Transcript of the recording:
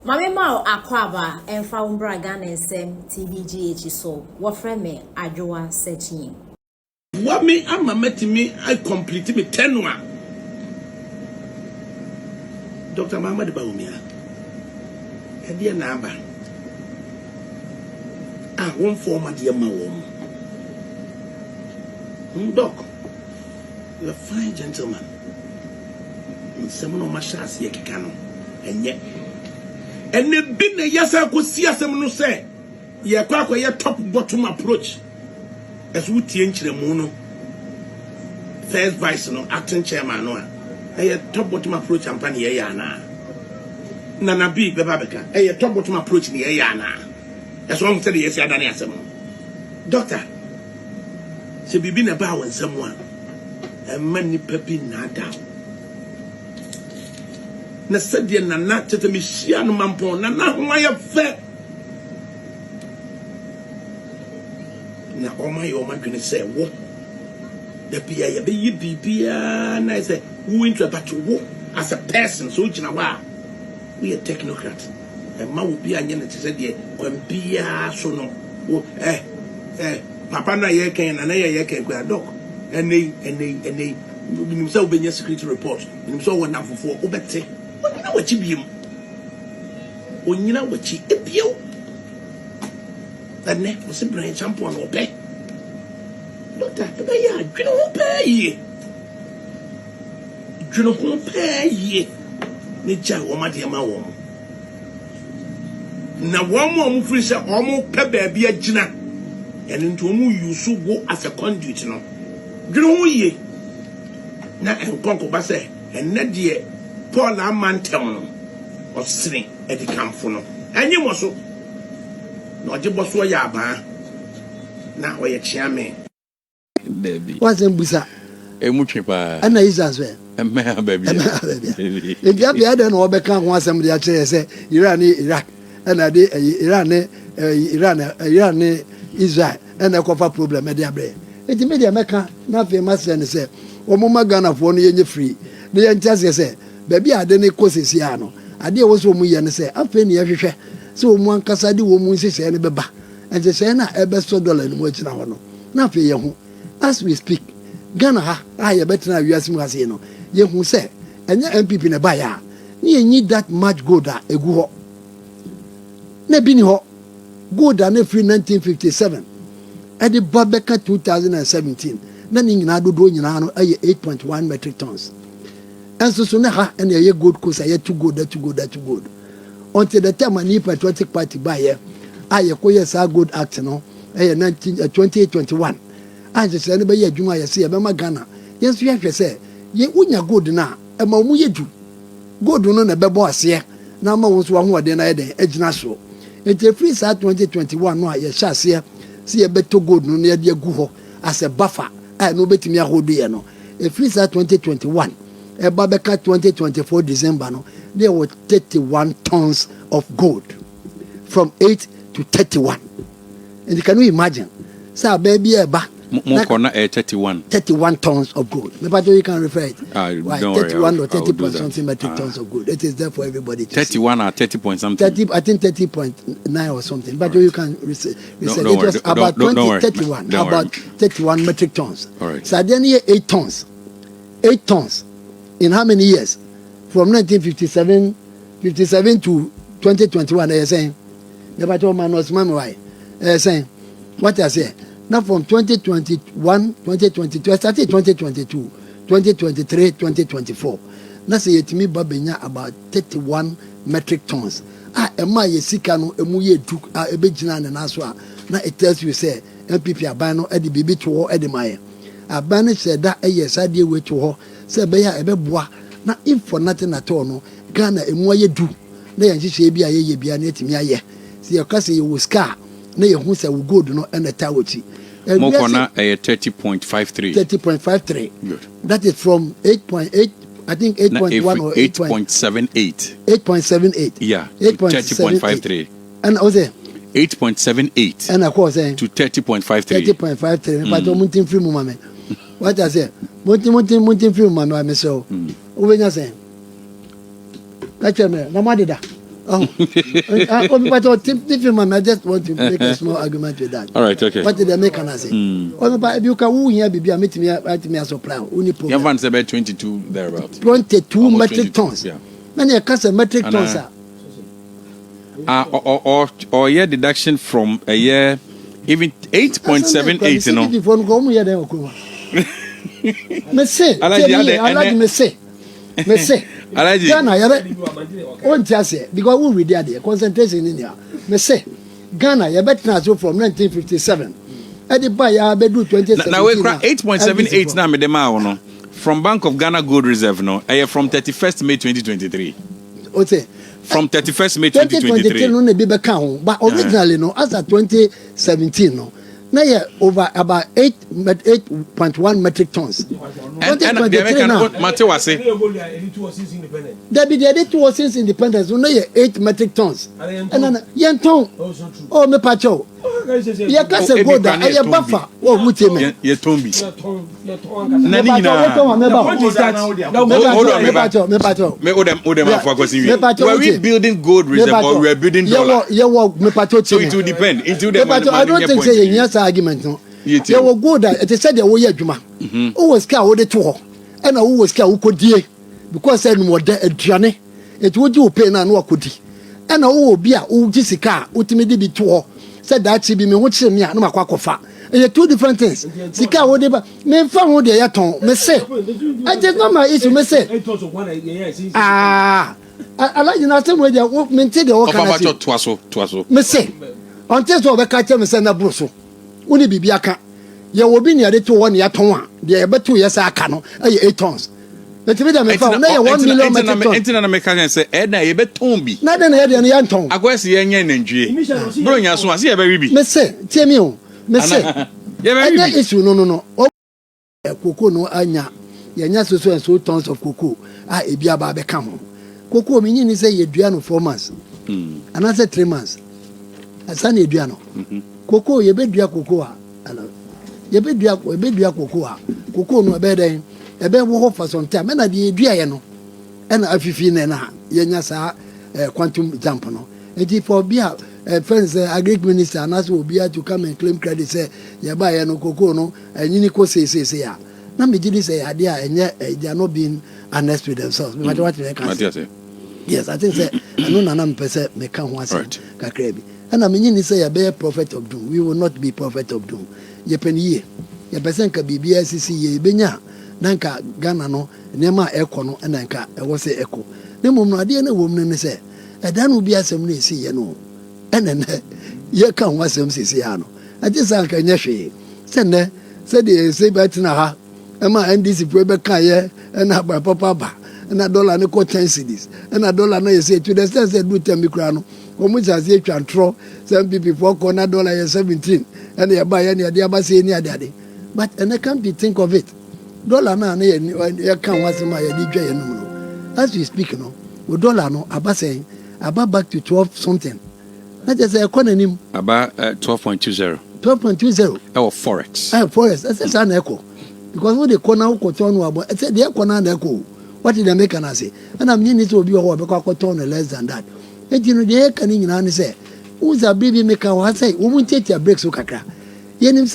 Mame ma wo akwaaba ɛmfa wo mbra Ghana Nsɛm TV GH so, wɔfrɛ me Adwoa Sekyee. Boa me ama matumi a complete me tenure. Dr. Muhammad Bawumia, ɛdeɛ na aba a wɔmfa wɔn adeɛ ma wɔn. Doc, you are fine gentleman. Nsɛm na ɔma hyɛ aseɛ keka no, ɛnyɛ. Ɛnɛ bi na yɛsan kɔsi asɛm no sɛ yɛkɔ akɔyɛ top bottom approach. Ɛso wotie nkyerɛmu no, first vice no, acting chairman no a, ɛyɛ top bottom approach ampa ne yɛyɛ anaa? Nana B bɛba bɛka, ɛyɛ top bottom approach ne yɛyɛ anaa? Ɛso ɔho sɛde yɛsi adane asɛm no. Doctor, sɛ biribi na ɛbaa wɔ nsɛm a, ɛmma nnipa bi nnaadaa wo. Na sɛdeɛ Nana kyɛ sɛ mehyia no mampɔn, Nana ho ayɛ fɛ. Na wɔn ayɛ wɔn adwene sɛ wo da bia yɛbɛyɛ biribiara na ayɛ sɛ wo interest, but wo as a person sɛ wogyina hɔ a woyɛ technocrat, ɛma wo bi anyɛ no te sɛ deɛ kwan biara so no wo papa no a yɛkɛn na na yɛ yɛkɛn kura Doc. Ɛnɛ yi, ɛnɛ yi, ɛnɛ yi menim sɛ wobɛnya security report, menim sɛ ɔwɔ namfofoɔ wobɛte onyina w'akyi biem, onyina w'akyi ebiew. Ɛnɛ ɔsɛ Bryan Acheampong na ɔpɛ. Doctor, ɛbɛyɛ a dwene ho pɛɛ yie, dwene ho pɛɛ yie ne gya wɔn adeɛ ma wɔn na wɔn a wɔn firi sɛ wɔn pɛ baabi agyina, ɛno nti wɔn use wo as a conduit no. Dwene ho yie na nkɔnkɔba sɛ ɛnɛ deɛ Paul ama ntɛm no ɔsene adikanfo no ɛnye mɔ so na ɔgye bɔ so ɔyɛ abaa na ɔyɛ kyeame. Dabi. Wasɛm busa. Emu twe paa. Ɛna Israel so ɛ. Ɛmɛ ha baabi a. Ɛmɛ ha baabi a. Nti afei adɛn na wɔbɛka ho asɛm de akyerɛ yɛ sɛ Iran ne Iraq ɛna de ɛyi Iran ne ɛyi Iran Iran ne Israel ɛna ɛkɔfa problem ɛde abrɛ yɛ. Nti mi deɛ mɛka na afei masrɛ ne sɛ wɔn ma Ghanafoɔ no yɛnyɛ free na yɛnte aseɛ sɛ baabi a ade ne kɔ sɛsi a no, adeɛ a ɛwɔ sɛ wɔn yɛ no sɛ afei ne yɛhwehwɛ sɛ wɔn ankasa de wɔn nhyehyɛeɛ no bɛba, nhyehyɛeɛ no a ɛbɛsɔ dɔla no mu agyina hɔ no, na afei yɛn ho. As we speak, Ghana ha a yɛbɛtena wiase mu ha sei no, yɛhu sɛ ɛnyɛ NPP na ɛbaeɛ a ne yɛnyi that much gold a ɛgu hɔ na ebi ni hɔ. Gold a na ɛfiri 1957 ɛde ba bɛka 2017 na ne nyinaa dodoɔ nyinaa no ɛyɛ 8.1 metric tons. Ɛnso so ne ha ɛna ɛyɛ Gold Coast a yɛtu gold, atu gold, atu gold until the time a New Patriotic Party baeɛ a yɛkɔyɛ saa Gold Act no, ɛyɛ 19 2021 a nhyehyɛeɛ no bɛyɛ adwuma a yɛsɛ yɛbɛma Ghana yɛn nso yɛhwɛ sɛ yɛ wonya gold no a ɛma wɔn yɛ du gold no na ɛbɛbɔ aseɛ na ama wɔn nso ahoɔden no ayɛ dɛn agyina soɔ. Nti efiri saa 2021 no a yɛhyɛ aseɛ sɛ yɛbɛtɔ gold no na yɛde agu hɔ as a buffer a ɛno bɛtumi ahodo yɛ no, efiri saa 2021 ɛba bɛka 2024 December no, na yɛwɔ 31 tons of gold, from 8 to 31. Nti can you imagine sɛ abɛɛ bi ɛba Mo kɔ na ɛyɛ 31. 31 tons of gold. Mepacho, you can refer it. Ah, Why? Don't worry, 31 or I will 30 do point that. something metric Ah. tons of gold. It is there for everybody to see. 31 or 30 point something. 30, I think 30.9 or something. But you can research. Don't It worry, was about don't 20, worry. 31, Don't worry. about 31 metric tons. All right. So then here 8 tons. 8 tons. In how many years? From 1957 57 to 2021, I saying. Mepacho man was man why? Saying what I say. Now from 2021, 2022, I started 2022, 2023, 2024. Na sɛ yɛtumi ba bɛnya about 31 metric tons a ɛma yɛ sika no emu yɛ du a ɛbɛgyina ne nan so a, na it tells you sɛ NPP aban no ɛde biribi to hɔ ɛde ma yɛ. Aban no hyɛ da ɛyɛ saa adeɛ wei to hɔ sɛ ɛbɛyɛ a ɛbɛboa na if for nothing at all no, Ghana emu ayɛ du na yɛn nhyehyɛeɛ bi a yɛyɛ bia no yɛtumi ayɛ sɛ yɛka sɛ yɛwɔ sika a na yɛhu sɛ wo gold no ɛna ɛta wɔ akyi. Mo kɔ na ɛyɛ 30.53. 30.53. Good. That is from 8.8, I think 8.1 or 8. 8.78. 8.78. Yeah, to 30.53. Ɛna o sɛ 8.78 ɛna kɔɔ sɛ to 30.53. 30.53. Mepacho, mo nti nfiri mu ma me. Wata sɛ mo nti nfiri mu ma me wa mesrɛ wo. Wobɛnya sɛn? Ka kyerɛ me na mo adeda. Oh, obi pàtó tifi ma mi, I just want to make a small argument with that. All right, okay. What did they make an ase? Obi pa ebi ka wo hia bibi a metumi atumi asupply wo ni problem. Yɛn fa n sɛ bɛ 22 thereabout. 22 Almost metric 22, tons. Yeah. Na ne yɛ ka sɛ metric tons a. Ah, ɔyɛ deduction from ɛyɛ even 8.78 no. CPP fo no ko ɔmo yɛ dɛ wɔ kurom ha. Me se, Alhaji, tie mi ade, Alhaji, me se. Alhaji. Ghana yɛbɛ o n ti aseɛ because wo read adeɛ, concentration ni nia. Me se Ghana yɛbɛ tena so from 1957 ɛde ba yɛ abɛdu 2017. Na wei kura 8.78 na mede maa wo no from Bank of Ghana Gold Reserve no, ɛyɛ from 31st May 2023. O se From 31st May 2023 2023. no na ebi bɛka ho, but originally no, as at 2017 no, na yɛ over about 8.1 metric tons. Ɛna deɛ mɛka no, mate wase. Dabi, deɛ de to hɔ since independence no na yɛ 8 metric tons. Ɛna na yɛn tɔn o, mepa kyɛw, yɛ ka sɛ Ebi gold a kora ne ɛyɛ yɛtɔn bi. Bafa wɔ mu tie mi. Yɛtɔn bi na ne Mepa kyɛw, wotɔn wa nyinaa. mɛba o. Point is that Mepa Hold on, kyɛw, meba. mepa kyɛw, mepa kyɛw. Me o dem afɔ akɔsi Mepa wie. kyɛw, Were we wotie. building gold reserve or we were building dollar? Yɛwɔ, mepa kyɛw, So tie it will mi. depend into the Mepa kyɛw, I don't think say yɛn nyɛ saa argument no. Yɛ tie. Yɛwɔ gold a ɛte sɛ deɛ woyɛ adwuma, wowɔ sika a wode to hɔ, ɛna wowɔ sika a wokɔdie because ɛnum ɔdɛ aduane eti wogye wo pay na ano akɔdi, ɛna wowɔ obi a wogye sika a wotumi de bi to hɔ sɛ daakye bi me ho kyerɛ me a na makɔ akɔfa. Ɛyɛ two different things. Sika a wode ba, memfa ho deɛ yɛtɔn. Me se it is not my issue. Me se, aa, Alhaji, na asɛm wei deɛ mente deɛ wɔka Ɔfa na se bàtɔ, toa so, toa so. Me se ɔnte sɛ ɔbɛka kyerɛ me sɛ na boro so wo ne biribi aka. Yɛwɔ bi ne yɛde to hɔ ne yɛtɔn a, deɛ yɛbɛto yɛ sɛ aka no ɛyɛ 8 tons. Nti mi deɛ mefa ho na yɛ 1 million metric ton. Ntina na meka kyerɛ sɛ ɛna yɛbɛtɔn bi. Na de na yɛ deɛ no yɛntɔn. Akɔyɛ sɛ yɛnyɛ nantwie bro nya so a sɛ yɛbɛwe bi. Me se tie mi o, me se Yɛbɛwe ɛnyɛ bi. issue no. Cocoa no anya, yɛnya so so and so tons of cocoa a ebi aba abɛka ho. Cocoa mi nyi ni sɛ yɛdua no 4 months anaasɛ 3 months asa na yɛdua no. Cocoa, yɛbɛdua cocoa a, ɛna yɛbɛdua cocoa a, cocoa no ɛbɛyɛ dɛn? Ɛbɛwɔ hɔ for some time. Ɛna deɛ yɛdua yɛ no ɛna afifi na ɛna yɛnya saa quantum jump no. Nti for obi a fɛn sɛ agric minister anaasɛ obi a to come and claim credit sɛ yɛba yɛ no cocoa no ɛnyini kɔ seeseesei a, na megye di sɛ yɛ adeɛ a ɛnyɛ they are not being honest with themselves. Mate wate mɛka Mate ase. Yes, I think sɛ ɛno nana mepɛ sɛ meka ho asɛm kakra bi. Ɛna menye ni sɛ yɛbɛyɛ prophet of doom. We will not be prophet of doom. Yɛpɛ no yie, yɛpɛ sɛ nka biribiara sisi yie, yɛbɛnya a, na nka Ghana no nneɛma a ɛkɔ no ɛna nka ɛwɔ sɛ ɛkɔ. Na mmom no, adeɛ no ɛwɔ mu no ne sɛ ɛda no bi asɛm no ɛsi yɛ no, ɛna nnɛ yɛka ho asɛm sisi ha no, ɛgye sɛ anka nyɛ hwee sɛ nnɛ sɛdeɛ yɛsɛ bɛtena ha ɛma NDC foɔ bɛka yɛ, ɛna aban papa aba, ɛna dollar no kɔ 10 cedis, ɛna dollar no yɛ sɛ to the extent sɛ du tɛm bi koraa no, wɔn hyɛ aseɛ atwa ntorɔ sɛ NPP foɔ kɔ na dollar yɛ 17, ɛna yɛba yɛ ne yɛde aba sɛ ni adeade. But ɛnɛ, come to think of it, dollar no a ne yɛ yɛka ho asɛm a yɛde dwa yɛn nom no, as we speak no, o dollar no aba sɛn? Aba back to 12 something, na kyerɛ sɛ ɛkɔ n'anim. Aba 12.20. 12.20. Ɛwɔ forex. Ɛ forex, ɛsɛ saa na ɛkɔ because wode kɔ na wokɔtɔn no abɔ, ɛsɛ deɛ ɛkɔ na na ɛkɔ o. Wate deɛ meka no ase? Ɛna menye ni sɛ obi wɔ hɔ a ɔbɛkɔ akɔtɔn no less than that. Enti no, deɛ yɛka no nyinaa ne sɛ wohu sɛ abere bi meka wɔ ha sɛ wɔn mu ntiatia break so kakra. Yɛnim.